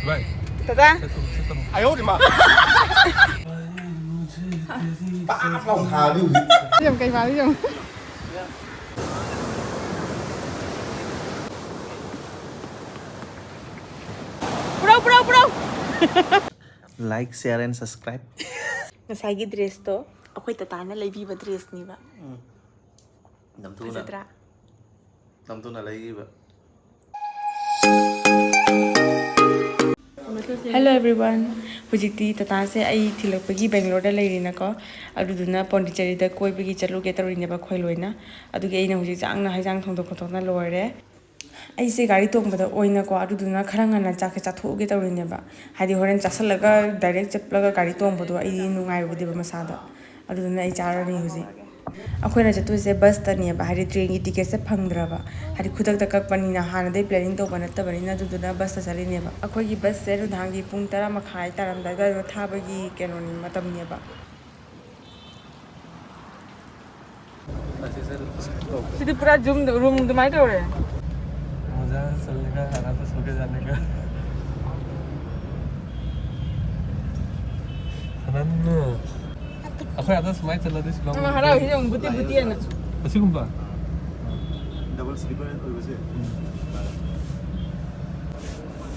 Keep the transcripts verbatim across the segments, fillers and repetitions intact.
ꯚꯥꯏ, ꯇꯥꯇꯥ꯫ ꯆꯠꯇꯅꯨ, ꯆꯠꯇꯅꯨ꯫ ꯑꯌꯧ ꯃꯥ꯫ ꯄꯥꯛ ꯂꯥꯎ ꯊꯥꯔꯗꯤ ꯍꯧꯖꯤꯛ꯫ ꯌꯥꯝ ꯀꯩ ꯃꯥꯜꯂꯤ ꯌꯦꯡꯉꯨ꯫ ꯄꯨꯔꯧ, ꯄꯨꯔꯧ, ꯄꯨꯔꯧ꯫ Like, share and subscribe. ꯉꯁꯥꯏꯒꯤ dress ꯇꯣ ꯑꯩꯈꯣꯏ ꯇꯥꯇꯥꯅ ꯂꯩꯕꯤꯕ dress ꯅꯤꯕ꯫ ꯎꯝ꯫ ꯅꯝꯊꯨꯅ꯫ ꯐꯖꯗ꯭ꯔꯥ? ꯅꯝꯊꯨꯅ ꯂꯩꯈꯤꯕ꯫ Hello everyone, ꯍꯧꯖꯤꯛꯇꯤ ꯇꯥꯇꯥꯁꯦ ꯑꯩ ꯊꯤꯜꯂꯛꯄꯒꯤ ꯕꯦꯡꯒ꯭ꯂꯣꯔꯗ ꯂꯩꯔꯤꯅꯀꯣ, ꯑꯗꯨꯗꯨꯅ ꯄꯣꯟꯗꯤꯆꯦꯔꯤꯗ ꯀꯣꯏꯕꯒꯤ ꯆꯠꯂꯨꯒꯦ ꯇꯧꯔꯤꯅꯦꯕ ꯑꯩꯈꯣꯏ ꯂꯣꯏꯅ꯫ ꯑꯗꯨꯒꯤ ꯑꯩꯅ ꯍꯧꯖꯤꯛ ꯆꯥꯡꯅ ꯍꯩꯖꯥꯡ ꯊꯣꯡꯗꯣꯛ ꯈꯣꯠꯇꯣꯛꯅ ꯂꯣꯏꯔꯦ꯫ ꯑꯩꯁꯦ ꯒꯥꯔꯤ ꯇꯣꯡꯕꯗ ꯑꯣꯏꯅꯀꯣ, ꯑꯗꯨꯗꯨꯅ ꯈꯔ ꯉꯟꯅ ꯆꯥꯛꯁꯦ ꯆꯥꯊꯣꯛꯎꯒꯦ ꯇꯧꯔꯤꯅꯦꯕ꯫ ꯍꯥꯏꯗꯤ ꯍꯣꯔꯦꯟ ꯆꯥꯁꯜꯂꯒ direct ꯆꯠꯂꯒ ꯒꯥꯔꯤ ꯇꯣꯡꯕꯗꯣ ꯑꯩ ꯅꯨꯡꯉꯥꯏꯔꯨꯗꯦꯕ ꯃꯁꯥꯗꯣ꯫ ꯑꯗꯨꯗꯨꯅ ꯑꯩ ꯆꯥꯔꯅꯤ ꯍꯧꯖꯤꯛ꯫ ꯑꯩꯈꯣꯏꯅ ꯆꯠꯇꯣꯏꯁꯦ ꯕꯁꯇꯅꯦꯕ, ꯍꯥꯏꯗꯤ ꯇ꯭ꯔꯦꯟꯒꯤ ꯇꯤꯀꯦꯠꯁꯦ ꯐꯪꯗ꯭ꯔꯕ, ꯍꯥꯏꯗꯤ ꯈꯨꯗꯛꯇ ꯀꯛꯄꯅꯤꯅ, ꯍꯥꯟꯅꯗꯩ planning ꯇꯧꯕ ꯅꯠꯇꯕꯅꯤꯅ, ꯑꯗꯨꯗꯨꯅ ꯕꯁꯇ ꯆꯠꯂꯤꯅꯦꯕ꯫ ꯑꯩꯈꯣꯏꯒꯤ ꯕꯁꯁꯦ ꯅꯨꯡꯗꯥꯡꯒꯤ ꯄꯨꯡ ꯇꯔꯥ ꯃꯈꯥꯏ ꯇꯥꯔꯝꯗꯥꯏ ꯑꯗꯨꯋꯥꯏꯗ ꯊꯥꯕꯒꯤ ꯀꯩꯅꯣꯅꯤ, ꯃꯇꯝꯅꯦꯕ꯫ ꯁꯤꯗꯤ ꯄꯨꯔꯥ ꯖꯨꯝ ꯔꯨꯝ ꯑꯗꯨꯃꯥꯏꯅ ꯇꯧꯔꯦ꯫ ꯃꯖꯥ ꯆꯠꯂꯒ ꯑꯔꯥꯞꯄ ꯁꯣꯛꯀꯦ ꯆꯠꯂꯒ꯫ ꯁꯅꯥꯅꯨ꯫ ꯑꯩꯈꯣꯏ ꯑꯥꯗ ꯁꯨꯃꯥꯏꯅ ꯆꯠꯂꯗꯤ ꯁꯤꯂꯣꯡ ꯅꯪ ꯍꯔꯥꯎꯔꯤꯁꯦ ꯌꯦꯡꯉꯨ, ꯕꯨꯇꯤ ꯕꯨꯇꯤ ꯍꯥꯏꯅ꯫ ꯑꯁꯤꯒꯨꯝꯕ? ꯗꯕꯜ ꯁ꯭ꯂꯤꯄꯔ ꯑꯣꯏꯕꯁꯦ꯫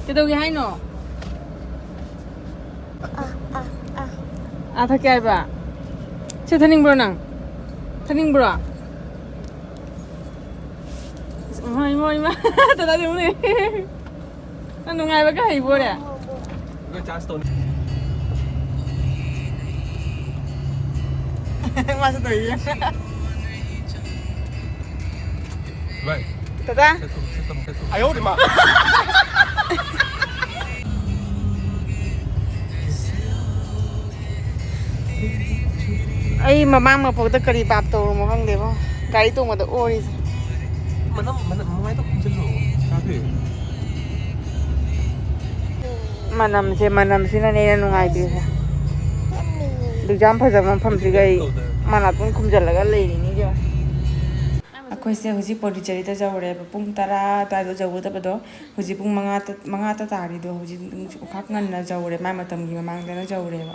ꯀꯩꯗꯧꯒꯦ ꯍꯥꯏꯅꯣ? ꯑꯥ ꯊꯛꯀꯦ ꯍꯥꯏꯕ? ꯁꯤ ꯊꯛꯅꯤꯡꯕ꯭ꯔꯣ ꯅꯪ? ꯊꯛꯅꯤꯡꯕ꯭ꯔꯣ? ꯏꯁ, ꯏꯃꯥ, ꯏꯃꯥ, ꯏꯃꯥ꯫ ꯇꯗꯥꯗꯤ ꯑꯃꯨꯛ ꯂꯩ꯫ ꯅꯪ ꯅꯨꯡꯉꯥꯏꯕꯒ ꯍꯩꯕꯣꯔꯦ? ꯂꯣꯏ ꯆꯥꯔꯖ ꯇꯧꯅꯤ꯫ ꯃꯥꯁꯨ ꯇꯧꯏꯌꯦ꯫ ꯚꯥꯏ꯫ ꯇꯥꯇꯥ꯫ ꯆꯠꯇꯅꯨ, ꯆꯠꯇꯅꯨ, ꯆꯠꯇꯅꯨ꯫ ꯑꯌꯧ ꯃꯥ꯫ ꯑꯩ ꯃꯃꯥꯡ ꯃꯄꯣꯛꯇ ꯀꯔꯤ ꯄꯥꯞ ꯇꯧꯔꯨꯃꯣ ꯈꯪꯗꯦꯕꯣ꯫ ꯒꯥꯔꯤ ꯇꯣꯡꯕꯗ ꯑꯣꯔꯤꯁꯦ꯫ ꯃꯅꯝ, ꯃꯅꯝ, ꯃꯃꯥꯏꯗꯣ ꯈꯨꯝꯖꯤꯜꯂꯣ꯫ ꯆꯥꯗꯦ꯫ ꯃꯅꯝꯁꯦ, ꯃꯅꯝꯁꯤꯅꯅꯦ ꯑꯩꯅ ꯅꯨꯡꯉꯥꯏꯇ꯭ꯔꯤꯁꯦ꯫ ꯑꯦꯛꯖꯥꯝ ꯐꯖꯕ ꯃꯐꯝꯁꯤꯒ ꯑꯩ ꯃꯅꯥꯇꯣꯟ ꯈꯨꯝꯖꯤꯜꯂꯒ ꯂꯩꯔꯤꯅꯤ ꯏꯕꯦꯝꯃ꯫ ꯑꯩꯈꯣꯏꯁꯦ ꯍꯧꯖꯤꯛ ꯄꯣꯟꯗꯤꯆꯦꯔꯤꯗ ꯌꯧꯔꯦꯕ꯫ ꯄꯨꯡ ꯇꯔꯥ ꯑꯗꯨꯋꯥꯏꯗ ꯌꯧꯒꯗꯕꯗꯣ ꯍꯧꯖꯤꯛ ꯄꯨꯡ ꯃꯉꯥ ꯇ-, ꯃꯉꯥ ꯇ ꯇꯥꯔꯤꯗꯣ꯫ ꯍꯧꯖꯤꯛ ꯈꯥꯛ ꯉꯟꯅ ꯌꯧꯔꯦ, ꯃꯥꯏ ꯃꯇꯝꯒꯤ ꯃꯃꯥꯡꯗꯅ ꯌꯧꯔꯦꯕ꯫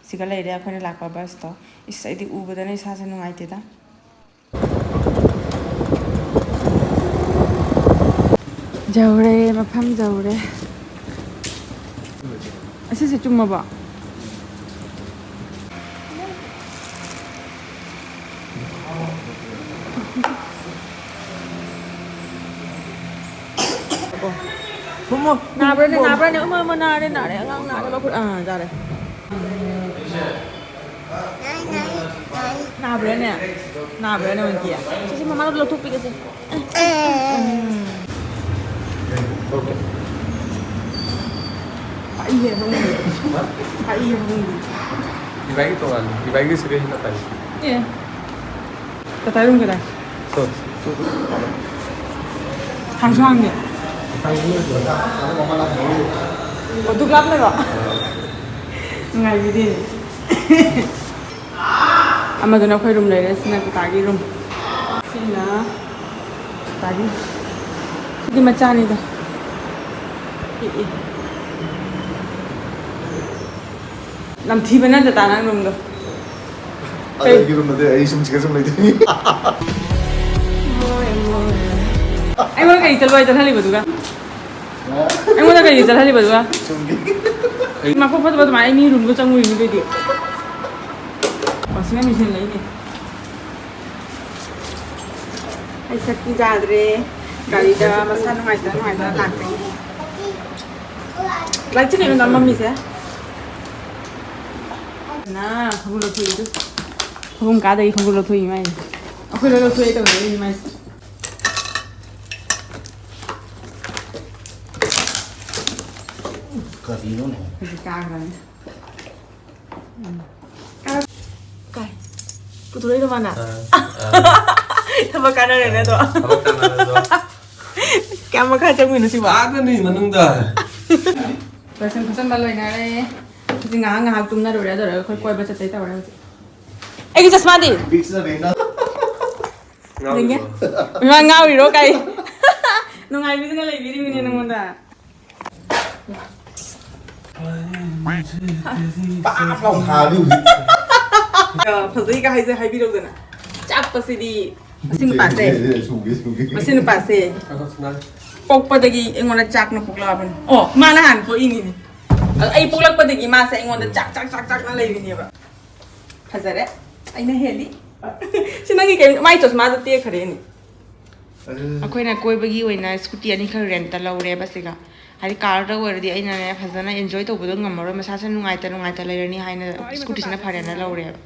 ꯁꯤꯒ ꯂꯩꯔꯦ ꯑꯩꯈꯣꯏꯅ ꯂꯥꯛꯄ ꯕꯁꯇꯣ꯫ ꯏꯁ, ꯑꯩꯗꯤ ꯎꯕꯗꯅ ꯏꯁꯥꯁꯦ ꯅꯨꯡꯉꯥꯏꯇꯦꯗ꯫ ꯌꯧꯔꯦ, ꯃꯐꯝ ꯌꯧꯔꯦ꯫ ꯑꯁꯤꯁꯦ ꯆꯨꯝꯃꯕꯣ? ꯅꯥꯕ꯭ꯔꯥꯅꯦ, ꯅꯥꯕ꯭ꯔꯥꯅꯦ? ꯑꯃ, ꯑꯃ ꯅꯥꯔꯦ, ꯅꯥꯔꯦ, ꯑꯉꯥꯡ ꯅꯥꯔꯦ, ꯃꯈꯨꯠ, ꯑꯥ, ꯌꯥꯔꯦ꯫ ꯅꯥꯕ꯭ꯔꯥꯅꯦ? ꯅꯥꯕ꯭ꯔꯥꯅꯦ, ꯃꯣꯏꯒꯤ? ꯁꯤꯁꯦ ꯃꯃꯥꯗ ꯂꯧꯊꯣꯛꯄꯤꯒꯦꯁꯦ꯫ ꯏꯕꯥꯏꯒꯤ ꯇꯣꯉꯥꯟ, ꯏꯕꯥꯏꯒꯤ ꯁꯤꯒ ꯍꯦꯟꯅ ꯐꯩ꯫ ꯑꯦ꯫ ꯇꯇꯥ ꯔꯨꯝ ꯀꯗꯥꯏ? ꯍꯥꯡꯁꯨ ꯍꯥꯡꯗꯦ꯫ ꯑꯣ, ꯗꯨꯛ ꯂꯥꯞꯅꯔꯣ? ꯅꯨꯡꯉꯥꯏꯕꯤꯗꯦ꯫ ꯑꯃꯗꯨꯅ ꯑꯩꯈꯣꯏ ꯔꯨꯝ ꯂꯩꯔꯦ, ꯁꯤꯅ ꯇꯇꯥꯒꯤ ꯔꯨꯝ꯫ ꯁꯤꯅ ꯇꯇꯥꯒꯤ꯫ ꯁꯤꯗꯤ ꯃꯆꯥꯅꯤꯗ꯫ ꯄꯤꯛꯏ꯫ ꯅꯝꯊꯤꯕ ꯅꯠꯇ ꯇꯥ ꯅꯪ ꯔꯨꯝꯗꯣ꯫ ꯑꯗ ꯑꯩꯒꯤ ꯔꯨꯝꯗꯗꯤ ꯑꯩ ꯁꯨꯝ ꯆꯤꯛꯀ ꯁꯨꯝ ꯂꯩꯗꯣꯏꯅꯤ꯫ ꯑꯩꯉꯣꯟꯗ ꯀꯔꯤ ꯆꯠꯂꯣ ꯍꯥꯏ ꯆꯠꯍꯜꯂꯤꯕꯗꯨꯒ? ꯑꯩꯉꯣꯟꯗ ꯀꯔꯤ ꯆꯠꯍꯜꯂꯤꯕꯗꯨꯒ? ꯆꯨꯝꯃꯤ꯫ ꯃꯀꯣꯛ ꯐꯠꯇꯕ ꯑꯗꯨꯃꯥꯏꯅ ꯑꯩ ꯃꯤ ꯔꯨꯝꯗ ꯆꯪꯉꯨꯔꯤꯅꯤ ꯑꯗꯨꯏꯗꯤ꯫ ꯋꯥꯁꯤꯡ ꯃꯦꯆꯤꯟ ꯂꯩꯅꯤ꯫ ꯑꯩ ꯁꯛꯇꯤ ꯌꯥꯗ꯭ꯔꯦ꯫ ꯒꯥꯔꯤꯗ ꯃꯁꯥ ꯅꯨꯡꯉꯥꯏꯇ ꯅꯨꯡꯉꯥꯏꯇꯅ ꯂꯥꯛꯄꯩꯅꯦ꯫ ꯂꯥꯏꯠꯁꯦ ꯀꯩꯅꯣ ꯅꯝꯃꯝꯃꯤꯁꯦ? ꯅ ꯈꯣꯡꯒꯨꯜ ꯂꯧꯊꯣꯛꯏꯗꯨ꯫ ꯐꯃꯨꯡ ꯀꯥꯗꯒꯤ ꯈꯣꯡꯒꯨꯜ ꯂꯧꯊꯣꯛꯏ ꯃꯥꯏꯁꯦ꯫ ꯑꯩꯈꯣꯏ ꯂꯣꯏ ꯂꯧꯊꯣꯛꯑꯦ ꯇꯧꯅꯔꯤꯅꯤ ꯃꯥꯏꯁꯦ꯫ ꯀꯔꯤꯅꯣꯅꯦ? ꯍꯧꯖꯤꯛ ꯀꯥꯈ꯭ꯔꯅꯤ꯫ ꯎꯝ꯫ ꯀꯥꯏ? ꯄꯨꯊꯣꯔꯛꯏꯔꯣ ꯃꯥꯅ? ꯑꯥ, ꯑꯥ꯫ ꯊꯕꯛ ꯀꯥꯟꯅꯔꯦꯅꯦ ꯑꯗꯣ꯫ ꯊꯕꯛ ꯀꯥꯟꯅꯔꯦ ꯑꯗꯣ꯫ ꯀꯌꯥꯝ ꯃꯈꯥ ꯆꯪꯉꯤꯅꯣ ꯁꯤꯕꯣ? ꯑꯥꯗꯅꯤ ꯃꯅꯨꯡꯗ꯫ ꯂꯣꯏꯁꯟ ꯈꯣꯠꯆꯟꯕ ꯂꯣꯏꯅꯔꯦ꯫ ꯍꯧꯖꯤꯛ ꯉꯥꯏꯍꯥꯛ ꯉꯥꯏꯍꯥꯛ ꯇꯨꯝꯅꯔꯨꯔꯦ, ꯑꯗꯨ ꯂꯣꯏꯔꯒ ꯑꯩꯈꯣꯏ ꯀꯣꯏꯕ ꯆꯠꯇꯣꯏ ꯇꯧꯔꯦ ꯍꯧꯖꯤꯛ꯫ ꯑꯩꯒꯤ ꯆꯁꯃꯥꯗꯤ? ꯕꯤꯛꯁꯅ ꯕꯦꯡꯅ꯫ ꯌꯦꯡꯒꯦ꯫ ꯏꯃꯥ ꯉꯥꯎꯔꯤꯔꯣ ꯀꯥꯏ? ꯅꯨꯡꯉꯥꯏꯕꯤꯗꯅ ꯂꯩꯕꯤꯔꯤꯕꯅꯦ ꯅꯉꯣꯟꯗ꯫ ꯄꯥꯛ ꯂꯥꯎ ꯊꯥꯔꯗꯤ ꯍꯧꯖꯤꯛ꯫ ꯑ, ꯐꯖꯩꯒ ꯍꯥꯏꯖ-, ꯍꯥꯏꯕꯤꯔꯧꯗꯅ꯫ ꯆꯥꯛꯄꯁꯤꯗꯤ ꯃꯁꯤ ꯅꯨꯄꯥꯁꯦ꯫ ꯁꯨꯒꯦ, ꯁꯨꯒꯦ꯫ ꯃꯁꯤ ꯅꯨꯄꯥꯁꯦ ꯄꯣꯛꯄꯗꯒꯤ ꯑꯩꯉꯣꯟꯗ ꯆꯥꯛꯅ ꯄꯣꯛꯂꯛꯑꯕꯅꯤ꯫ ꯑꯣ, ꯃꯥꯅ ꯍꯥꯟꯅ ꯄꯣꯛꯏꯅꯤꯅꯦ꯫ ꯑꯗꯣ ꯑꯩ ꯄꯣꯛꯂꯛꯄꯗꯒꯤ ꯃꯥꯁꯦ ꯑꯩꯉꯣꯟꯗ ꯆꯥꯛ, ꯆꯥꯛ, ꯆꯥꯛ, ꯆꯥꯛꯅ ꯂꯩꯔꯤꯅꯦꯕ꯫ ꯐꯖꯔꯦ꯫ ꯑꯩꯅ ꯍꯦꯜꯂꯤ꯫ ꯁꯤ ꯅꯪꯒꯤ ꯀꯩ-, ꯃꯥꯏ ꯆꯣꯁꯃꯥꯗꯣ ꯇꯦꯛꯈ꯭ꯔꯦꯅꯦ꯫ ꯑꯗꯨ ꯑꯩꯈꯣꯏꯅ ꯀꯣꯏꯕꯒꯤ ꯑꯣꯏꯅ ꯁ꯭ꯀꯨꯇꯤ ꯑꯅꯤꯈꯛ ꯔꯦꯟꯠꯇ ꯂꯧꯔꯦꯕ ꯁꯤꯒ꯫ ꯍꯥꯏꯗꯤ ꯀꯥꯔꯗ ꯑꯣꯏꯔꯗꯤ ꯑꯩꯅꯅꯦ ꯐꯖꯅ ꯑꯦꯟꯖꯣꯏ ꯇꯧꯕꯗꯣ ꯉꯝꯃꯔꯣꯏ, ꯃꯁꯥꯁꯦ ꯅꯨꯡꯉꯥꯏꯇ ꯅꯨꯡꯉꯥꯏꯇ ꯂꯩꯔꯅꯤ ꯍꯥꯏꯅ ꯁ꯭ꯀꯨꯇꯤꯁꯤꯅ ꯐꯔꯦꯅ ꯂꯧꯔꯦꯕ꯫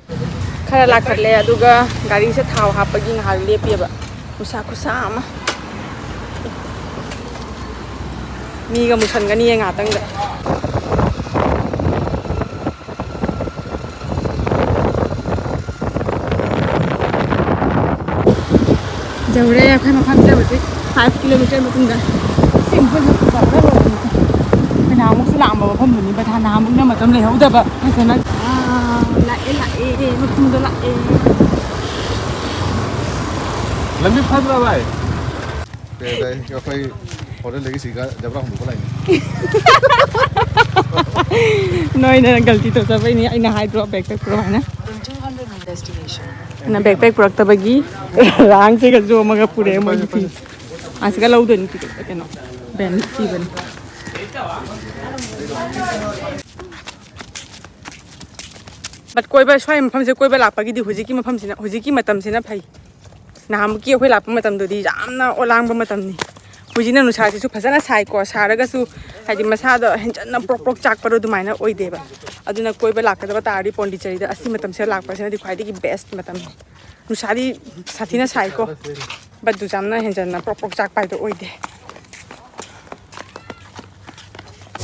ꯈꯔ ꯂꯥꯛꯈꯠꯂꯦ, ꯑꯗꯨꯒ ꯒꯥꯔꯤꯁꯦ ꯊꯥꯎ ꯍꯥꯞꯄꯒꯤ ꯉꯥꯏꯍꯥꯛ ꯂꯦꯞꯄꯦꯕ꯫ ꯈꯨꯁꯥ ꯈꯨꯁꯥ ꯑꯃ꯫ ꯃꯤꯒ ꯃꯨꯁꯟꯒꯅꯤꯌꯦ ꯉꯥꯛꯇꯪꯗ꯫ ꯌꯧꯔꯦ ꯑꯩꯈꯣꯏ ꯃꯐꯝꯁꯦ ꯍꯧꯖꯤꯛ five kilometer ꯃꯇꯨꯡꯗ꯫ ꯁꯤ ꯃꯐꯝꯁꯦ ꯐꯖꯕꯅ ꯂꯣꯏꯔꯦ꯫ ꯑꯩꯈꯣꯏ ꯅꯍꯥꯟꯃꯨꯛꯁꯨ ꯂꯥꯛꯑꯝꯕ ꯃꯐꯝꯗꯨꯅꯤ, but ꯅꯍꯥꯟꯃꯨꯛꯅ ꯃꯇꯝ ꯂꯩꯍꯧꯗꯕ ꯐꯖꯅ꯫ ꯑꯥ, ꯂꯥꯛꯑꯦ, ꯂꯥꯛꯑꯦ, ꯃꯐꯝꯗꯣ ꯂꯥꯛꯑꯦ꯫ ꯂꯝꯕꯤ ꯐꯠꯇ꯭ꯔꯣ ꯚꯥꯏ? ꯑꯩꯈꯣꯏ ꯍꯣꯇꯦꯜꯗꯒꯤ ꯁꯤꯒ ꯖꯕ꯭ꯔꯥ ꯍꯣꯡꯗꯣꯛꯄ ꯂꯥꯛꯏꯅꯤ꯫ ꯅꯣꯏꯅ ꯒꯜꯇꯤ ꯇꯧꯖꯕꯩꯅꯤ, ꯑꯩꯅ ꯍꯥꯏꯗ꯭ꯔꯣ backpack ꯄꯨꯔꯛꯑꯣ ꯍꯥꯏꯅ? ꯅ backpack ꯄꯨꯔꯛꯇꯕꯒꯤ ꯔꯥꯡꯁꯤꯒ ꯌꯣꯝꯃꯒ ꯄꯨꯔꯛꯑꯦ ꯃꯣꯏꯒꯤ ꯐꯤ꯫ ꯑꯁꯤꯒ ꯂꯧꯗꯣꯏꯅꯤ ꯇꯤꯀꯦꯠ, ꯀꯩꯅꯣ, ꯚꯦꯟ ꯄꯤꯕꯅꯤ꯫ But ꯀꯣꯏꯕ, ꯁ꯭ꯋꯥꯏ ꯃꯐꯝꯁꯦ ꯀꯣꯏꯕ ꯂꯥꯛꯄꯒꯤꯗꯤ ꯍꯧꯖꯤꯛꯀꯤ ꯃꯐꯝꯁꯤꯅ, ꯍꯧꯖꯤꯛꯀꯤ ꯃꯇꯝꯁꯤꯅ ꯐꯩ꯫ ꯅꯍꯥꯟꯃꯨꯛꯀꯤ ꯑꯩꯈꯣꯏ ꯂꯥꯛꯄ ꯃꯇꯝꯗꯨꯗꯤ ꯌꯥꯝꯅ ꯑꯣꯂꯥꯡꯕ ꯃꯇꯝꯅꯤ꯫ ꯍꯧꯖꯤꯛꯅ ꯅꯨꯡꯁꯥꯁꯤꯁꯨ ꯐꯖꯅ ꯁꯥꯏꯀꯣ, ꯁꯥꯔꯒꯁꯨ ꯍꯥꯏꯗꯤ ꯃꯁꯥꯗ ꯍꯦꯟꯖꯟꯅ ꯄ꯭ꯔꯣꯛ ꯄ꯭ꯔꯣꯛ ꯆꯥꯛꯄꯗꯣ ꯑꯗꯨꯃꯥꯏꯅ ꯑꯣꯏꯗꯦꯕ꯫ ꯑꯗꯨꯅ ꯀꯣꯏꯕ ꯂꯥꯛꯀꯗꯕ ꯇꯥꯔꯗꯤ ꯄꯣꯟꯗꯤꯆꯦꯔꯤꯗ ꯑꯁꯤ ꯃꯇꯝꯁꯤꯗ ꯂꯥꯛꯄꯁꯤꯅꯗꯤ ꯈ꯭ꯋꯥꯏꯗꯒꯤ best ꯃꯇꯝꯅꯤ꯫ ꯅꯨꯡꯁꯥꯗꯤ ꯁꯥꯊꯤꯅ ꯁꯥꯏꯀꯣ, but ꯗꯨꯖꯥꯝꯅ ꯍꯦꯟꯖꯟꯅ ꯄ꯭ꯔꯣꯛ ꯄ꯭ꯔꯣꯛ ꯆꯥꯛꯄ ꯍꯥꯏꯗꯣ ꯑꯣꯏꯗꯦ꯫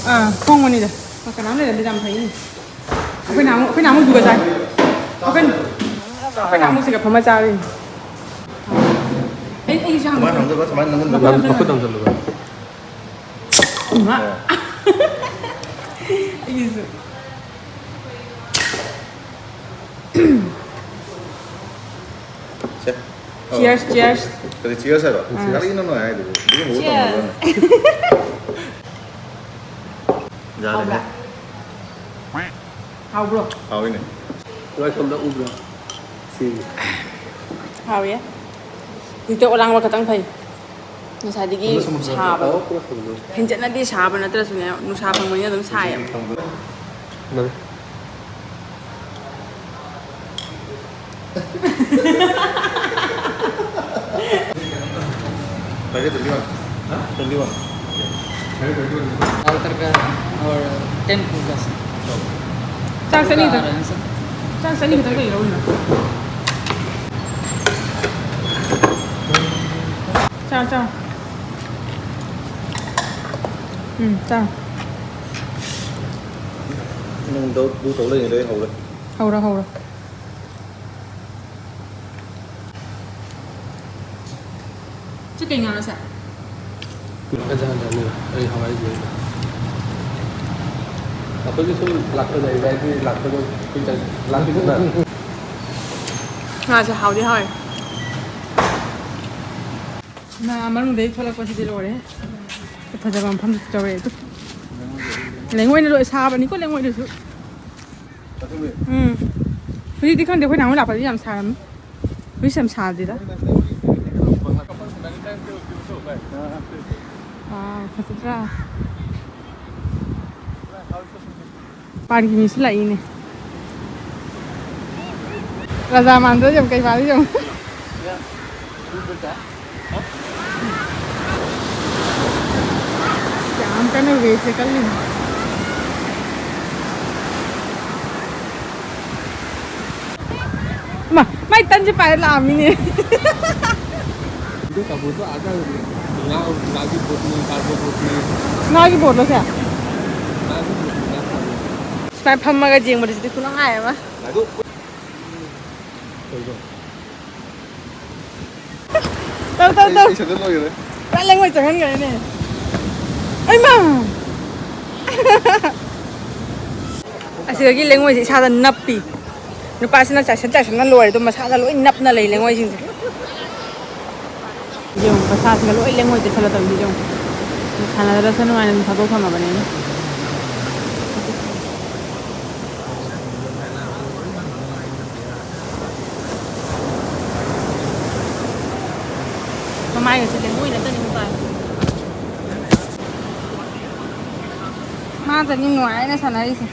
ꯑꯥ, ꯊꯣꯡꯕꯅꯤꯗ꯫ ꯀꯅꯥꯝ ꯂꯩꯔꯝꯗꯦ, ꯌꯥꯝ ꯐꯩꯅꯦ꯫ ꯑꯩꯈꯣꯏ ꯅꯍꯥꯟꯃꯨꯛ, ꯑꯩꯈꯣꯏ ꯅꯍꯥꯟꯃꯨꯛ ꯗꯨꯒ ꯆꯥꯏ꯫ ꯑꯩꯈꯣꯏ, ꯑꯩꯈꯣꯏ ꯅꯍꯥꯟꯃꯨꯛ ꯁꯤꯒ ꯐꯝꯃ ꯆꯥꯔꯤꯅꯤ꯫ ꯑꯩ, ꯑꯩꯒꯤꯁꯨ ꯍꯥꯡꯗꯣꯛꯀꯦ꯫ ꯁꯨꯃꯥꯏꯅ ꯅꯪ ꯃꯈꯨꯠ ꯍꯥꯡꯗꯣꯛꯀꯦ꯫ ꯃꯈꯨꯠ ꯍꯥꯡꯖꯜꯂꯨ꯫ ꯏꯃꯥ꯫ ꯑꯩꯒꯤꯁꯨ꯫ ꯁꯦ꯫ Cheers, cheers. ꯀꯔꯤ cheers ꯍꯥꯏꯕ? ꯑꯥ꯫ ꯀꯔꯤꯅꯣ ꯅꯣꯏ ꯍꯥꯏꯗꯨꯕꯨ? ꯑꯗꯨꯒꯨꯝꯕ ꯇꯧꯅꯕ꯭ꯔꯣꯅꯦ? Cheers. ꯌꯥꯔꯦꯍꯦ꯫ ꯍꯥꯎꯕ꯭ꯔꯥ? ꯍꯥꯎꯕ꯭ꯔꯣ? ꯍꯥꯎꯋꯤꯅꯦ꯫ ꯅꯣꯏ ꯁꯣꯝꯗ ꯎꯕ꯭ꯔꯣ? ꯁꯤ꯫ ꯍꯥꯎꯋꯦ꯫ ꯍꯧꯖꯤꯛꯇꯤ ꯑꯣꯂꯥꯡꯕ ꯈꯛꯇꯪ ꯐꯩ꯫ ꯉꯁꯥꯏꯗꯒꯤ ꯁꯣꯝꯗ ꯁꯃꯨꯗ꯭ꯔ ꯁꯥꯕꯗꯣ꯫ ꯑꯣ, ꯄꯨꯔꯥ ꯁꯃꯨꯗ꯭ꯔ꯫ ꯍꯦꯟꯖꯟꯅꯗꯤ ꯁꯥꯕ ꯅꯠꯇ꯭ꯔꯁꯨꯅꯦ, ꯅꯨꯡꯁꯥ ꯐꯪꯕꯅꯤꯅ ꯑꯗꯨꯝ ꯁꯥꯏꯌꯦꯕ꯫ ꯅꯪ꯫ Packet twenty one. हाँ? Twenty one. दाल तड़का और ten फुलका। ꯆꯥꯛ ꯆꯅꯤ ꯈꯛꯇꯪ꯫ ꯆꯥꯛ ꯆꯅꯤ ꯈꯛꯇꯪ ꯀꯩ ꯂꯧꯔꯤꯅꯣ? ꯆꯥ, ꯆꯥ꯫ ꯎꯝ, ꯆꯥ꯫ ꯅꯪ ꯗꯨ, ꯗꯨ ꯇꯧ ꯂꯩꯔꯤꯉꯩꯗ ꯑꯩ ꯍꯧꯔꯦ꯫ ꯍꯧꯔꯣ, ꯍꯧꯔꯣ꯫ ꯁꯤ ꯀꯩ ꯉꯥꯅꯣ ꯁꯦ? ꯑꯩ ꯍꯋꯥꯏ ꯂꯩ꯫ ꯑꯩꯈꯣꯏꯒꯤ ꯁꯨꯝ ꯂꯥꯛꯄ ꯂꯩ, ꯍꯥꯏꯗꯤ ꯂꯥꯛꯄꯗꯣ ꯀꯨꯏꯅ ꯂꯥꯛꯄꯤꯗꯅ꯫ ꯉꯥꯁꯦ ꯍꯥꯎꯗꯤ ꯍꯥꯎꯋꯦ꯫ ꯉꯥ ꯃꯅꯨꯡꯗꯒꯤ ꯊꯣꯛꯂꯛꯄꯁꯤꯗꯤ ꯂꯣꯏꯔꯦ꯫ ꯐꯖꯕ ꯃꯐꯝꯗ ꯆꯧꯔꯛꯑꯦ ꯑꯗꯨ꯫ ꯂꯩꯉꯣꯏꯅ ꯂꯣꯏ ꯁꯥꯕꯅꯤꯀꯣ, ꯂꯩꯉꯣꯏꯗꯨꯁꯨ꯫ ꯎꯝ꯫ ꯍꯧꯖꯤꯛꯇꯤ ꯈꯪꯗꯦ, ꯑꯩꯈꯣꯏ ꯅꯍꯥꯟ ꯂꯥꯛꯄꯗꯤ ꯌꯥꯝ ꯁꯥꯔꯝꯃꯤ꯫ ꯍꯧꯖꯤꯛꯁꯦ ꯌꯥꯝ ꯁꯥꯗꯦꯗ꯫ ꯋꯥꯎ, ꯐꯖꯗ꯭ꯔꯥ? ꯄꯥꯟꯒꯤ ꯃꯤꯁꯨ ꯂꯥꯛꯏꯅꯦ꯫ ꯔꯥꯖꯥ ꯃꯥꯟꯗ꯭ꯔꯣ? ꯌꯦꯡꯉꯨ, ꯀꯩ ꯃꯥꯜꯂꯤ ꯌꯦꯡꯉꯨ꯫ ꯌꯥꯝ ꯀꯟꯅ ꯋꯦꯠꯁꯦ ꯀꯜꯂꯤꯅꯦ꯫ ꯃꯥ, ꯃꯥꯏ ꯇꯟꯁꯦ ꯄꯥꯏꯔ ꯂꯥꯛꯑꯝꯃꯤꯅꯦ꯫ ꯑꯗꯨ ꯀꯕꯣꯛꯇꯣ ꯑꯥꯗ ꯉꯥ, ꯉꯥꯒꯤ ꯕꯣꯠꯅꯤ, ꯀꯥꯔꯒꯣ ꯕꯣꯠꯅꯤ꯫ ꯉꯥꯒꯤ ꯕꯣꯠꯂꯣ ꯁꯦ? ꯉꯥꯒꯤ ꯕꯣꯠꯅꯤ, ꯉꯥ ꯐꯥꯕꯤ꯫ ꯁꯨꯃꯥꯏꯅ ꯐꯝꯃꯒ ꯌꯦꯡꯕꯗꯁꯨꯗꯤ ꯈꯨꯅꯨꯡꯉꯥꯏ ꯑꯃ꯫ ꯉꯥꯗꯨ ꯇꯧ, ꯇꯧ, ꯑꯩ, ꯇꯧ꯫ ꯑꯩ ꯁꯤꯗ ꯂꯣꯏꯔꯦ꯫ ꯄꯨꯔꯥ ꯂꯦꯡꯉꯣꯏ ꯆꯪꯍꯟꯈ꯭ꯔꯦꯅꯦ꯫ ꯑꯩꯃꯥ! ꯑꯁꯤꯗꯒꯤ ꯂꯦꯡꯉꯣꯏꯁꯦ ꯏꯁꯥꯗ ꯅꯞꯄꯤ꯫ ꯅꯨꯄꯥꯁꯤꯅ ꯆꯥꯏꯁꯟ ꯆꯥꯏꯁꯟꯅ ꯂꯣꯏꯔꯦ, ꯑꯗꯨꯝ ꯃꯁꯥꯗ ꯂꯣꯏ ꯅꯞꯅ ꯂꯩ ꯂꯦꯡꯉꯣꯏꯁꯤꯡꯁꯦ꯫ ꯌꯦꯡꯉꯨ, ꯃꯁꯥꯁꯤꯒ ꯂꯣꯏ ꯂꯦꯡꯉꯣꯏ ꯇꯩꯁꯜꯂ ꯇꯧꯔꯤꯁꯦ ꯌꯦꯡꯉꯨ꯫ ꯁꯥꯟꯅꯗ꯭ꯔꯁꯨ ꯅꯨꯡꯉꯥꯏꯅ ꯑꯗꯨꯝ ꯊꯥꯗꯣꯛ ꯊꯝꯃꯕꯅꯤꯅ꯫ ꯃꯃꯥꯏꯒꯁꯦ ꯂꯦꯡꯉꯣꯏ ꯅꯠꯇꯅꯤ ꯃꯄꯥ꯫ ꯃꯥꯗꯅꯤ ꯅꯨꯡꯉꯥꯏꯅ ꯁꯥꯟꯅꯔꯤꯁꯦ꯫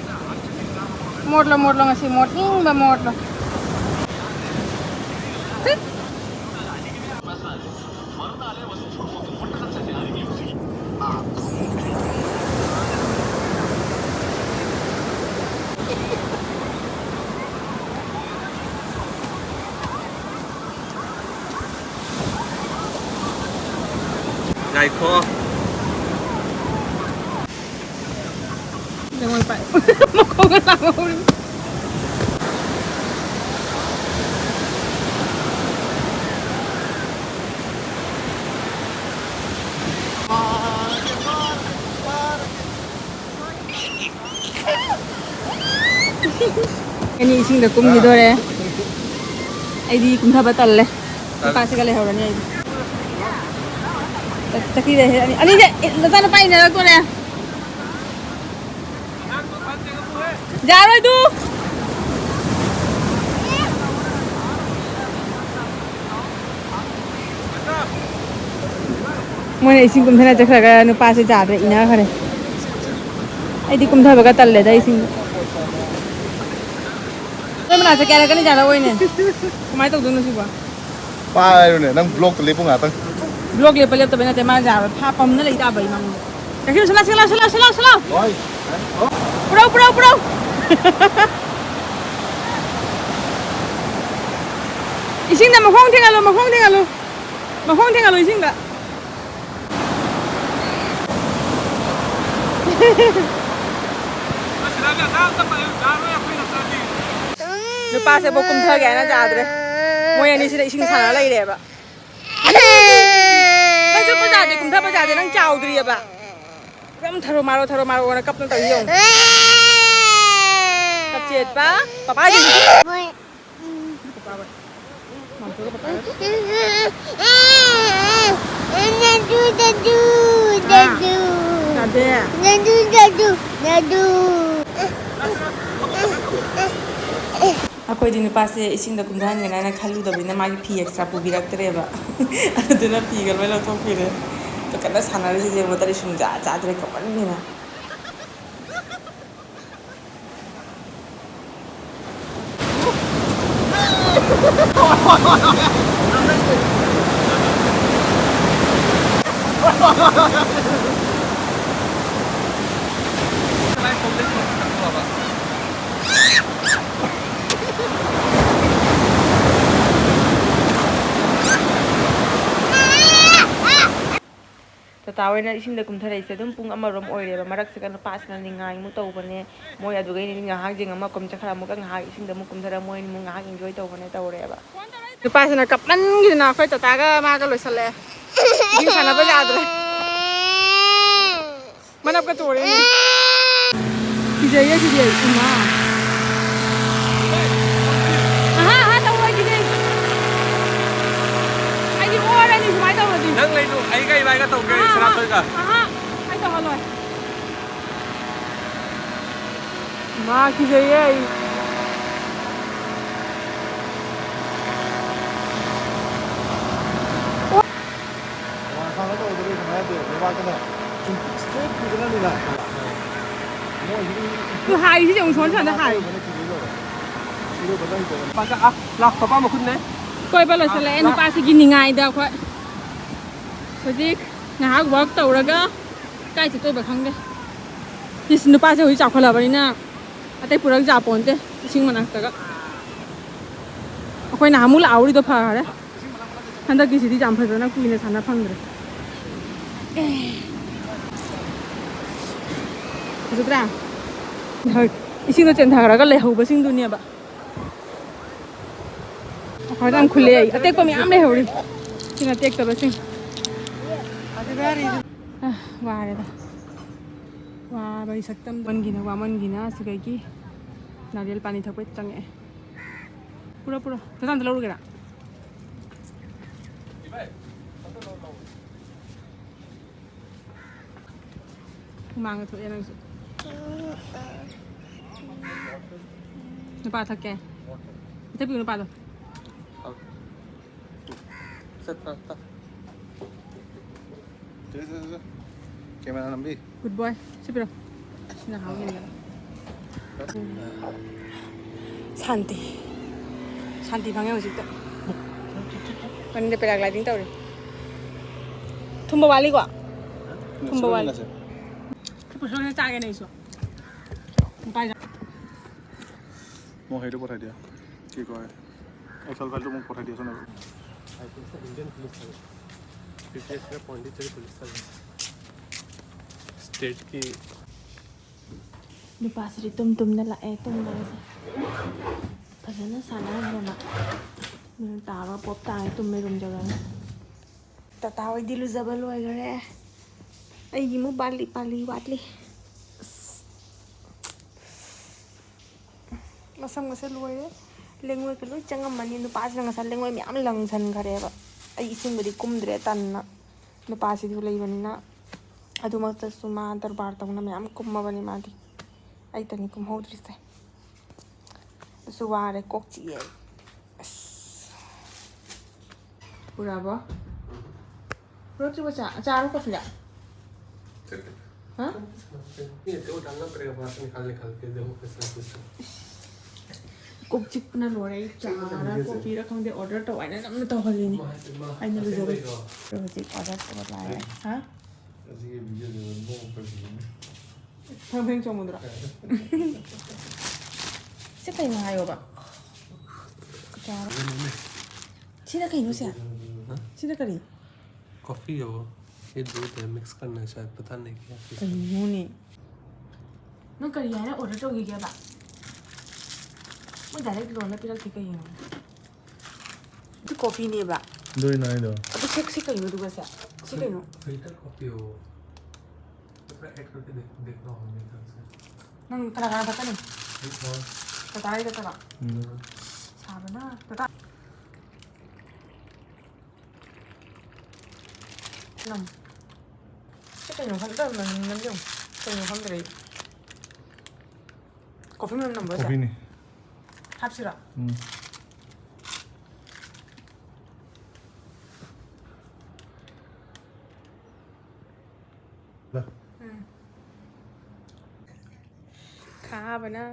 ꯃꯣꯠꯂꯣ, ꯃꯣꯠꯂꯣ, ꯉꯁꯤ ꯃꯣꯠꯅꯤꯡꯕ ꯃꯣꯠꯂꯣ꯫ ꯊꯤꯠ꯫ ꯉꯥꯏꯈꯣ꯫ ꯅꯉꯣꯟ ꯄꯥꯏ꯫ ꯃꯈꯣꯡꯒ ꯂꯥꯡꯍꯧꯔꯤ꯫ ꯑꯅꯤ ꯏꯁꯤꯡꯗ ꯀꯨꯝꯈꯤꯗꯣꯔꯦ꯫ ꯑꯩꯗꯤ ꯀꯨꯝꯊꯕ ꯇꯜꯂꯦ꯫ ꯅꯨꯄꯥꯁꯤꯒ ꯂꯩꯍꯧꯔꯅꯤ ꯑꯩꯗꯤ꯫ ꯆꯠꯈꯤꯗꯦ꯫ ꯑꯅꯤꯁꯦ ꯅꯆꯥꯅꯨꯄꯥ ꯏꯟꯅꯔꯛꯇꯣꯔꯦ꯫ ꯌꯥꯔꯣꯏ ꯑꯗꯨ꯫ ꯃꯣꯏꯅ ꯏꯁꯤꯡ ꯀꯨꯝꯊꯅ ꯆꯠꯈ꯭ꯔꯒ ꯅꯨꯄꯥꯁꯦ ꯌꯥꯗ꯭ꯔꯦ, ꯏꯟꯅꯈ꯭ꯔꯦ꯫ ꯑꯩꯗꯤ ꯀꯨꯝꯊꯕꯒ ꯇꯜꯂꯦꯗ ꯏꯁꯤꯡꯗ꯫ ꯅꯣꯏ ꯃꯅꯥꯛ ꯆꯠꯀꯦ ꯍꯥꯏꯔꯛꯀꯅꯤ, ꯌꯥꯔꯛꯑꯣꯏꯅꯦ꯫ ꯀꯃꯥꯏꯅ ꯇꯧꯗꯣꯏꯅꯣ ꯁꯤꯕꯣ? ꯄꯥꯏꯔꯨꯅꯦ, ꯅꯪ ꯕ꯭ꯂꯣꯛꯇ ꯂꯦꯞꯄꯨ ꯉꯥꯛꯇꯪ꯫ ꯕ꯭ꯂꯣꯛ ꯂꯦꯞꯄ ꯂꯦꯞꯇꯕꯩ ꯅꯠꯇꯦ, ꯃꯥ ꯌꯥꯔꯣꯏ꯫ ꯐꯥ ꯄꯝꯅ ꯂꯩ ꯇꯥꯕ ꯏꯃꯥ꯫ ꯆꯠꯈꯤꯅꯨ, ꯁꯂꯥ, ꯁꯂꯥ, ꯁꯂꯥ, ꯁꯂꯥ꯫ ꯄꯨꯔꯧ, ꯄꯨꯔꯧ, ꯄꯨꯔꯧ꯫ ꯏꯁꯤꯡꯗ ꯃꯈꯣꯡ ꯊꯦꯡꯍꯜꯂꯨ, ꯃꯈꯣꯡ ꯊꯦꯡꯍꯜꯂꯨ꯫ ꯃꯈꯣꯡ ꯊꯦꯡꯍꯜꯂꯨ ꯏꯁꯤꯡꯗ꯫ ꯅꯨꯄꯥꯁꯦ ꯕꯣ ꯀꯨꯝꯊꯒꯦ ꯍꯥꯏꯅ ꯌꯥꯗ꯭ꯔꯦ꯫ ꯃꯣꯏ ꯑꯅꯤꯁꯤꯗ ꯏꯁꯤꯡ ꯁꯥꯟꯅ ꯂꯩꯔꯦꯕ꯫ ꯅꯪ ꯆꯠꯄ ꯌꯥꯗꯦ, ꯀꯨꯝꯊꯕ ꯌꯥꯗꯦ, ꯅꯪ ꯆꯥꯎꯗ꯭ꯔꯤꯑꯕ꯫ ꯌꯥꯝ ꯊꯔꯣ ꯃꯥꯔꯣ, ꯊꯔꯣ ꯃꯥꯔꯣ ꯑꯣꯏꯅ ꯀꯞꯅ ꯇꯧꯔꯤ ꯌꯦꯡꯉꯨ꯫ ꯀꯞꯆꯦꯠꯄ, ꯄꯄꯥꯁꯤ꯫ ꯄꯄꯥ ꯍꯣꯏ꯫ ꯗꯥꯗꯨ, ꯗꯥꯗꯨ, ꯗꯥꯗꯨ꯫ ꯗꯥꯗꯦ꯫ ꯗꯥꯗꯨ, ꯗꯥꯗꯨ, ꯗꯥꯗꯨ꯫ ꯑꯩꯈꯣꯏꯗꯤ ꯅꯨꯄꯥꯁꯦ ꯏꯁꯤꯡꯗ ꯀꯨꯝꯊꯍꯟꯒꯅꯤ ꯍꯥꯏꯅ ꯈꯜꯂꯨꯗꯕꯅꯤꯅ ꯃꯥꯒꯤ ꯐꯤ ꯑꯦꯛꯁꯇ꯭ꯔꯥ ꯄꯨꯕꯤꯔꯛꯇ꯭ꯔꯦꯕ꯫ ꯑꯗꯨꯅ ꯐꯤꯒ ꯂꯣꯏ ꯂꯧꯊꯣꯛꯄꯤꯔꯦ꯫ ꯑꯗꯣ ꯀꯟꯅ ꯁꯥꯟꯅꯔꯤꯁꯦ ꯌꯦꯡꯉꯣ, ꯇꯔꯤ ꯁꯨꯡꯖꯥ ꯆꯥꯗ꯭ꯔꯦ ꯀꯞꯃꯟꯗꯅ꯫ ꯇꯥꯇꯥ ꯍꯣꯏꯅ ꯏꯁꯤꯡꯗ ꯀꯨꯝꯊꯔꯛꯏꯁꯦ ꯑꯗꯨꯝ ꯄꯨꯡ ꯑꯃꯔꯣꯝ ꯑꯣꯏꯔꯦꯕ꯫ ꯃꯔꯛꯁꯤꯗ ꯅꯨꯄꯥꯁꯤꯅ ꯅꯤꯡꯉꯥꯏꯃꯨꯛ ꯇꯧꯕꯅꯦ꯫ ꯃꯣꯏ ꯑꯗꯨꯒꯩ ꯉꯥꯏꯍꯥꯛ ꯌꯦꯡꯉꯝꯃ ꯀꯨꯝ ꯆꯠꯈ꯭ꯔ ꯑꯃꯨꯛꯀ ꯉꯥꯏꯍꯥꯛ ꯏꯁꯤꯡꯗ ꯑꯃꯨꯛ ꯀꯨꯝꯊꯔ ꯃꯣꯏ ꯑꯃꯨꯛ ꯉꯥꯏꯍꯥꯛ ꯏꯟꯖꯣꯏ ꯇꯧꯕꯅꯦ ꯇꯧꯔꯦꯕ꯫ ꯅꯨꯄꯥꯁꯤꯅ ꯀꯞꯃꯟꯈꯤꯗꯅ ꯑꯩꯈꯣꯏ ꯇꯥꯇꯥꯒ ꯃꯥꯒ ꯂꯣꯏꯁꯜꯂꯛꯑꯦ꯫ ꯏꯁꯤꯡ ꯁꯥꯟꯅꯕ ꯌꯥꯗ꯭ꯔꯦ꯫ ꯃꯅꯞꯀ ꯆꯣꯔꯦꯅꯦ꯫ ꯀꯤꯖꯩꯌꯦ ꯁꯤꯗꯤ ꯑꯩ꯫ ꯏꯃꯥ꯫ ꯑꯍꯥ, ꯑꯍꯥ, ꯇꯧꯔꯣꯏ ꯁꯤꯗꯤ꯫ ꯑꯩꯗꯤ ꯑꯣꯔꯅꯤ ꯁꯨꯃꯥꯏꯅ ꯇꯧꯔꯗꯤ꯫ ꯅꯪ ꯂꯩꯅꯨ, ꯑꯩꯒ ꯏꯕꯥꯏꯒ ꯇꯧꯒꯦ, ꯑꯍꯥ, ꯑꯍꯥ, ꯁꯅꯥꯊꯣꯏꯒ꯫ ꯑꯍꯥ, ꯑꯩ ꯇꯧꯍꯜꯂꯣꯏ꯫ ꯃꯥ ꯀꯤꯖꯩꯌꯦ ꯑꯩ꯫ ꯋꯥ ꯁꯥꯡꯅ ꯇꯧꯗ꯭ꯔꯗꯤ ꯀꯃꯥꯏꯅ ꯇꯧ? ꯂꯩꯕꯥꯛꯇꯅ ꯁꯨꯝ straight ꯄꯨꯗꯅꯅꯤꯅ꯫ ꯃꯣꯏꯁꯤꯗꯤ ꯑꯗꯨ ꯍꯥꯏꯔꯤꯁꯤꯗꯤ ꯑꯃꯨꯛ ꯁꯣꯟ ꯁꯣꯟꯗ ꯍꯥꯏ꯫ ꯏꯔꯣꯏꯕ ꯂꯩꯇꯕꯅꯤ꯫ ꯄꯥꯁ ꯑꯥ, ꯂꯥꯛ ꯄꯥꯄꯥ ꯃꯈꯨꯠꯅꯦ꯫ ꯀꯣꯏꯕ ꯂꯣꯏꯁꯤꯜꯂꯛꯑꯦ꯫ ꯑꯥ, ꯅꯨꯄꯥꯁꯤꯒꯤ ꯅꯤꯡꯉꯥꯏꯗ ꯑꯩꯈꯣꯏ ꯍꯧꯖꯤꯛ ꯉꯥꯏꯍꯥꯛ walk ꯇꯧꯔꯒ ꯀꯥꯏ ꯆꯠꯇꯣꯏꯕ ꯈꯪꯗꯦ꯫ ꯏꯁ, ꯅꯨꯄꯥꯁꯦ ꯍꯧꯖꯤꯛ ꯆꯥꯎꯈꯠꯂꯕꯅꯤꯅ ꯑꯇꯩ ꯄꯨꯔꯛ ꯌꯥꯄꯣꯟꯇꯦ ꯏꯁꯤꯡ ꯃꯅꯥꯛꯇꯒ꯫ ꯑꯩꯈꯣꯏ ꯅꯍꯥꯟꯃꯨꯛ ꯂꯥꯛꯍꯧꯔꯤꯗꯣ ꯐꯈꯔꯦ꯫ ꯍꯟꯗꯛꯀꯤꯁꯤꯗꯤ ꯌꯥꯝ ꯐꯖꯅ ꯀꯨꯏꯅ ꯁꯥꯟꯅ ꯐꯪꯗ꯭ꯔꯦ꯫ ꯐꯖꯗ꯭ꯔꯥ? ꯏꯁꯤꯡꯗꯣ ꯆꯦꯟꯊꯈ꯭ꯔꯒ ꯂꯩꯍꯧꯕꯁꯤꯡꯗꯨꯅꯦꯕ꯫ ꯑꯩꯈꯣꯏꯗ ꯌꯥꯝ ꯈꯨꯜꯂꯦ꯫ ꯑꯇꯦꯛꯄ ꯃꯌꯥꯝ ꯂꯩꯍꯧꯔꯤ꯫ ꯁꯤꯅ ꯑꯇꯦꯛꯇꯕꯁꯤꯡ꯫ ꯑ, ꯋꯥꯔꯦꯗ꯫ ꯋꯥꯕꯒꯤ ꯁꯛꯇꯝ꯫ ꯋꯥꯃꯟꯒꯤꯅ, ꯋꯥꯃꯟꯒꯤꯅ ꯁꯤꯗꯒꯤ ꯅꯥꯔꯦꯜ ꯄꯥꯅꯤ ꯊꯛꯄ ꯆꯪꯉꯛꯑꯦ꯫ ꯄꯨꯔꯥ, ꯄꯨꯔꯥ꯫ ꯇꯇꯥꯟꯗ ꯂꯧꯔꯨꯒꯦꯔꯥ? ꯃꯥꯡꯉ ꯊꯣꯛꯑꯦ ꯅꯪꯁꯨ꯫ ꯅꯨꯄꯥ ꯊꯛꯀꯦ꯫ ꯏꯊꯛꯄꯤꯌꯨ ꯅꯨꯄꯥꯗꯣ꯫ ꯀꯦꯃꯦꯔꯥ ꯅꯝꯕꯤ꯫ Good boy꯫ ꯁꯤ ꯄꯤꯔꯣ꯫ ꯁꯤꯅ ꯍꯥꯎꯅꯤ꯫ ꯁꯥꯟꯇꯤ꯫ ꯁꯥꯟꯇꯤ ꯐꯪꯉꯦ ꯍꯧꯖꯤꯛꯇ꯫ ꯃꯅꯤꯡꯗ paragliding ꯇꯧꯔꯤ꯫ ꯊꯨꯝꯕ ꯋꯥꯠꯂꯤꯀꯣ? ꯊꯨꯝꯕ ꯋꯥꯠꯂꯤ꯫ ꯁꯤ ꯄꯨꯁꯜꯂꯒ ꯆꯥꯒꯦꯅꯦ ꯑꯩꯁꯨ꯫ ꯄꯥꯏꯖ- মই হেৰিটো পঠাই দিয়া, কি কয়, এক্সেল ফাইলটো মোক পঠাই দিয়াচোন আৰু। ꯏণ্ডিয়ান পুলিচ চাৰ্ভিচ, ꯏ টি এছ ৰ পণ্ডিচেৰী পুলিচ চাৰ্ভিচ, ষ্টেট কি? ꯅꯨꯄꯥꯁꯤꯗꯤ ꯇꯨꯝ ꯇꯨꯝꯅ ꯂꯥꯛꯑꯦ, ꯇꯨꯝꯕꯒꯁꯦ ꯐꯖꯅ ꯁꯥꯟꯅꯔꯝꯗꯅ꯫ ꯇꯥꯕ ꯄꯣꯞ ꯇꯥꯔꯦ, ꯇꯨꯝꯃꯦ, ꯔꯨꯝ ꯌꯧꯔꯅꯤ꯫ ꯇꯥꯇꯥ ꯍꯣꯏꯗꯤ ꯂꯨꯖꯕ ꯂꯣꯏꯈꯔꯦ꯫ ꯑꯩꯒꯤ ꯑꯃꯨꯛ ꯄꯥꯂꯤ ꯄꯥꯂꯤ ꯋꯥꯠꯂꯤ꯫ ꯑꯁ꯫ ꯃꯁꯝꯒꯁꯦ ꯂꯣꯏꯔꯦ꯫ ꯂꯦꯡꯉꯣꯏꯒ ꯂꯣꯏ ꯆꯪꯉꯝꯃꯅꯤ꯫ ꯅꯨꯄꯥꯁꯤꯅ ꯉꯁꯥꯏ ꯂꯦꯡꯉꯣꯏ ꯃꯌꯥꯝ ꯂꯪꯁꯟꯈꯔꯦꯕ꯫ ꯑꯩ ꯏꯁꯤꯡꯕꯨꯗꯤ ꯀꯨꯝꯗ꯭ꯔꯦ, ꯇꯟꯅ꯫ ꯅꯨꯄꯥꯁꯤꯁꯨ ꯂꯩꯕꯅꯤꯅ꯫ ꯑꯗꯨꯃꯛꯇꯁꯨ ꯃꯥ ꯗꯔꯕꯥꯔ ꯇꯧꯅ ꯃꯌꯥꯝ ꯀꯨꯝꯃꯕꯅꯤ ꯃꯥꯗꯤ꯫ ꯑꯩꯇꯅꯤ ꯀꯨꯝꯍꯧꯗ꯭ꯔꯤꯁꯦ꯫ ꯑꯗꯨꯁꯨ ꯋꯥꯔꯦ, ꯀꯣꯛ ꯆꯤꯛꯑꯦ꯫ ꯑꯁ꯫ ꯄꯨꯔꯛꯑꯕꯣ? ꯄꯨꯔꯛꯇ꯭ꯔꯤꯕꯣ ꯆꯥ? ꯆꯥꯔꯣ ꯀꯣꯐꯤꯗ? ꯍꯥ? ये तो डालना पड़ेगा, बाहर से निकाल निकाल के, देखो कैसा है system। ꯀꯣꯛ ꯆꯤꯛꯄꯅ ꯂꯣꯏꯔꯦ꯫ ꯑꯩ ꯆꯥꯔ ꯀꯣꯐꯤꯔ ꯈꯪꯗꯦ, order ꯇꯧ ꯍꯥꯏꯅ ꯅꯝꯅ ꯇꯧꯍꯜꯂꯤꯅꯤ꯫ ꯑꯩꯅ ꯂꯨꯖꯔꯨ꯫ ꯍꯧꯖꯤꯛ order ꯇꯧꯕ ꯂꯥꯛꯑꯦ꯫ ꯍꯥ? ꯑꯁꯤꯒꯤ video ꯁꯦ ꯅꯣꯛꯄꯁꯤꯅꯦ꯫ ꯐ꯭ꯔꯪ ꯐ꯭ꯔꯪ ꯆꯣꯡꯕꯗꯨꯔꯣ? ꯁꯤ ꯀꯩꯅꯣ ꯍꯥꯏꯌꯣꯕ? ꯀꯌꯥꯔꯣ? ꯁꯤꯅ ꯀꯩꯅꯣ ꯁꯦ? ꯍꯥ? ꯁꯤꯅ ꯀꯔꯤ? कॉफी है वो, ये दूध है, मिक्स करना है शायद, पता नहीं क्या। ꯀꯩꯅꯣꯅꯦ? ꯅꯪ ꯀꯔꯤ ꯍꯥꯏꯅ order ꯇꯧꯈꯤꯒꯦꯕ? ꯃꯣꯏ direct ꯂꯣꯟꯗ ꯄꯤꯔꯛꯇꯦ ꯀꯩꯒꯤꯅꯣ? ꯑꯗꯨ ꯀꯣꯐꯤꯅꯦꯕ꯫ ꯑꯗꯨꯏꯅꯦ ꯍꯥꯏꯗꯣ꯫ ꯑꯗꯨ ꯁꯤ, ꯁꯤ ꯀꯩꯅꯣ ꯑꯗꯨꯒ ꯁꯦ? ꯁꯤ ꯀꯩꯅꯣ? फिल्टर कॉफी है वो। तो पूरा ऐड करके देख, देखना होगा मेरे ख्याल से। ꯅꯪ ꯀꯅꯥ ꯀꯅꯥ ꯊꯛꯀꯅꯤ? ꯑꯩ ꯊꯛꯑꯣꯏ꯫ ꯇꯇꯥꯒꯤ ꯅꯠꯇꯕ? ꯎꯝ꯫ ꯁꯥꯕꯅ꯫ ꯇꯇꯥ꯫ ꯅꯝ꯫ ꯁꯤ ꯀꯩꯅꯣ ꯈꯪꯗꯦ, ꯅꯝ, ꯅꯝ ꯌꯦꯡꯉꯨ꯫ ꯀꯩꯅꯣ ꯈꯪꯗ꯭ꯔꯦ꯫ ꯀꯣꯐꯤ ꯃꯅꯝ ꯅꯝꯕ꯭ꯔꯣ ꯁꯦ? ꯀꯣꯐꯤꯅꯤ꯫ ꯍꯥꯞꯁꯤꯔꯣ? ꯎꯝ꯫ ꯎꯝ꯫ ꯈꯥꯕꯅ꯫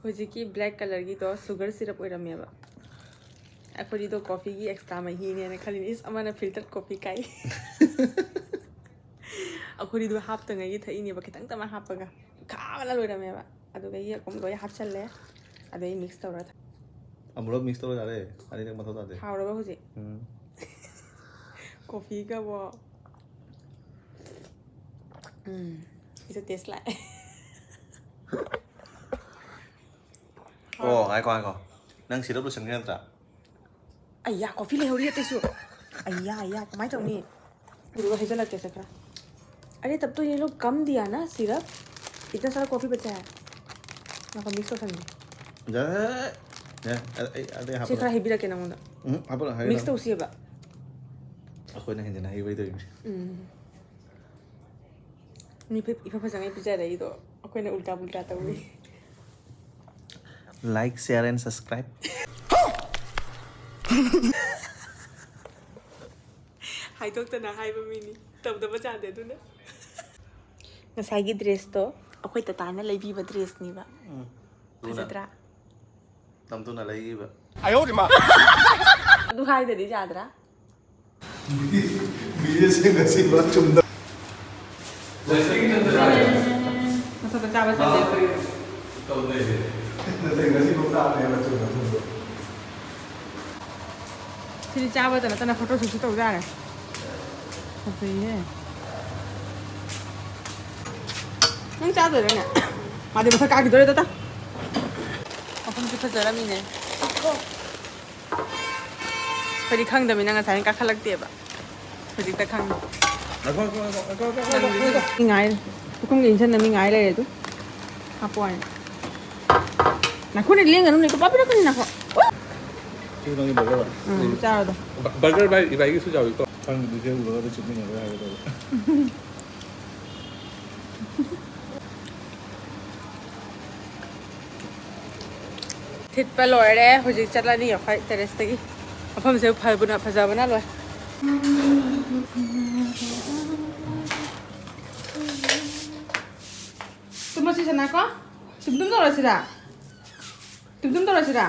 ꯍꯧꯖꯤꯛꯀꯤ black colourꯒꯤꯗꯣ sugar syrup ꯑꯣꯏꯔꯝꯃꯦꯕ꯫ ꯑꯩꯈꯣꯏꯗꯤꯗꯣ ꯀꯣꯐꯤꯒꯤ extra ꯃꯍꯤꯅꯦꯅ ꯈꯜꯂꯤꯅꯦ꯫ ꯏꯁ, ꯑꯃꯅ filter coffee ꯀꯥꯏ꯫ ꯑꯩꯈꯣꯏꯗꯤꯗꯣ ꯍꯥꯞꯇꯉꯩꯒꯤ ꯊꯛꯏꯅꯦꯕ, ꯈꯤꯇꯪꯇꯃꯛ ꯍꯥꯞꯄꯒ꯫ ꯈꯥꯕꯅ ꯂꯣꯏꯔꯝꯃꯦꯕ꯫ ꯑꯗꯨꯒ ꯌꯦꯛꯄ ꯂꯣꯏ ꯍꯥꯞꯆꯜꯂꯦ꯫ ꯑꯗꯩ mix ꯇꯧꯔ ꯊꯛ- ꯑꯃꯨꯔꯛ mix ꯇꯧꯔ ꯌꯥꯔꯦ꯫ ꯑꯅꯤꯔꯛ ꯃꯊꯧ ꯇꯥꯗꯦ꯫ ꯍꯥꯎꯔꯕ ꯍꯧꯖꯤꯛ? ꯎꯝ꯫ ꯀꯣꯐꯤꯒꯕꯣ꯫ ꯎꯝ꯫ ꯁꯤꯁꯨ taste ꯂꯥꯛꯑꯦ꯫ ꯑꯣ, ꯉꯥꯏꯈꯣ, ꯉꯥꯏꯈꯣ꯫ ꯅꯪ syrup ꯂꯣꯏꯁꯟꯈ꯭ꯔꯦ ꯅꯠꯇ꯭ꯔꯥ? ꯑꯩꯌꯥ, ꯀꯣꯐꯤ ꯂꯩꯍꯧꯔꯤ ꯑꯇꯩꯁꯨ꯫ ꯑꯩꯌꯥ, ꯑꯩꯌꯥ, ꯀꯃꯥꯏ ꯇꯧꯅꯤ? ꯑꯗꯨꯒ ꯍꯩꯖꯜꯂꯛꯀꯦꯁꯦ ꯈꯔ꯫ अरे, तब तो ये लोग कम दिया ना syrup, इतना सारा कॉफी बचा है। ꯉꯥꯏꯈꯣ, mix ꯇꯧꯁꯟꯒꯦ꯫ ꯌꯥꯔꯦ꯫ ꯌꯥꯔꯦ, ꯑ-, ꯑꯩ, ꯑꯗꯩ ꯁꯤ ꯍꯥꯞꯄꯗ꯫ ꯈꯔ ꯍꯩꯕꯤꯔꯛꯀꯦ ꯅꯉꯣꯟꯗ꯫ ꯎꯝ, ꯍꯥꯞꯄꯗ ꯍꯥꯏꯒꯗꯕꯅꯤ꯫ Mix ꯇꯧꯁꯤꯕ꯫ ꯑꯩꯈꯣꯏꯅ ꯍꯦꯟꯖꯤꯟꯅ ꯍꯩꯕꯩ ꯇꯧꯔꯤꯅꯤ꯫ ꯎꯝ꯫ ꯃꯤ ꯐ-, ꯏꯐ ꯐꯖꯉꯩ ꯄꯤꯖꯔꯛꯏꯗꯣ ꯑꯩꯈꯣꯏꯅ ꯎꯜꯇꯥ ꯄꯨꯜꯇꯥ ꯇꯧꯏ꯫ Like, share and subscribe. ꯍꯥꯏꯗꯣꯛꯇꯅ ꯍꯥꯏꯕ ꯃꯤꯅꯤ, ꯇꯧꯗꯕ ꯌꯥꯗꯦ ꯑꯗꯨꯅ꯫ ꯉꯁꯥꯏꯒꯤ dressꯇꯣ ꯑꯩꯈꯣꯏ ꯇꯇꯥꯅ ꯂꯩꯕꯤꯕ dressꯅꯦꯕ꯫ ꯎꯝ꯫ ꯐꯖꯗ꯭ꯔꯥ? ꯅꯝꯗꯨꯅ ꯂꯩꯈꯤꯕ꯫ ꯑꯗꯨ ꯍꯥꯏꯗꯗꯤ ꯌꯥꯗ꯭ꯔꯥ? ꯃꯤꯁꯦ ꯉꯁꯤ ꯄꯨꯔꯥ ꯆꯨꯝꯗ꯫ ꯃꯊꯛꯇ ꯆꯥꯕ ꯆꯠꯂꯦ꯫ ꯅꯠꯇꯦ, ꯉꯁꯤ ꯄꯨꯔꯥ ꯆꯨꯝꯗ ꯆꯨꯝꯗ꯫ ꯁꯤꯗꯤ ꯆꯥꯕꯗ ꯅꯠꯇꯅ photo shootꯁꯨ ꯇꯧ ꯌꯥꯔꯦ꯫ ꯐꯖꯩꯍꯦ꯫ ꯅꯪ ꯆꯥꯗꯣꯏꯔꯣꯅꯦ? ꯃꯥꯗꯤ ꯃꯊꯛ ꯀꯥꯈꯤꯗꯣꯔꯦ ꯇꯇꯥ꯫ ꯃꯐꯝꯁꯨ ꯐꯖꯔꯝꯃꯤꯅꯦ꯫ ꯑꯩꯈꯣꯏꯗꯤ ꯈꯪꯗꯕꯅꯤꯅ ꯉꯁꯥꯏꯅ ꯀꯥꯈꯠꯂꯛꯇꯦꯕ꯫ ꯍꯧꯖꯤꯛꯇ ꯈꯪꯉꯤ꯫ ꯉꯥꯏꯈꯣ, ꯉꯥꯏꯈꯣ, ꯉꯥꯏꯈꯣ, ꯉꯥꯏꯈꯣ, ꯉꯥꯏꯈꯣ, ꯉꯥꯏꯈꯣ, ꯉꯥꯏꯈꯣ꯫ ꯃꯤ ꯉꯥꯏꯔꯦ꯫ ꯄꯨꯈꯨꯝꯒꯤ ꯏꯟꯁꯤꯟꯅ ꯃꯤ ꯉꯥꯏ ꯂꯩꯔꯦ ꯑꯗꯨ꯫ ꯍꯥꯞꯄꯣ ꯍꯥꯏꯅ꯫ ꯅꯈꯣꯏꯅ ꯂꯦꯡꯒꯅꯨꯅꯦ, ꯀꯣꯄꯥ ꯄꯤꯔꯛꯀꯅꯤ ꯅꯈꯣ꯫ ꯁꯤ ꯅꯪꯒꯤ burger ꯔꯣ? ꯎꯝ, ꯆꯥꯔꯣ ꯑꯗꯣ꯫ ꯕ-, burger ꯚꯥꯏ, ꯏꯕꯥꯏꯒꯤꯁꯨ ꯌꯥꯎꯏꯀꯣ꯫ ꯈꯪꯗꯦ, ꯁꯦ ꯎꯔꯒ ꯆꯠꯃꯤꯟꯅꯔꯣꯏ ꯍꯥꯏꯒꯦ ꯇꯧꯕ꯫ ꯊꯤꯠꯄ ꯂꯣꯏꯔꯦ, ꯍꯧꯖꯤꯛ ꯆꯠꯂꯅꯤ ꯑꯩꯈꯣꯏ terrace ꯇꯒꯤ꯫ ꯃꯐꯝꯁꯦ ꯐꯕꯅ, ꯐꯖꯕꯅ ꯂꯣꯏ꯫ ꯇꯨꯝꯃꯁꯤ ꯁꯅꯥꯀꯣ? ꯇꯨꯝ ꯇꯨꯝ ꯇꯧꯔꯁꯤꯔꯥ? ꯇꯨꯝ ꯇꯨꯝ ꯇꯧꯔꯁꯤꯔꯥ?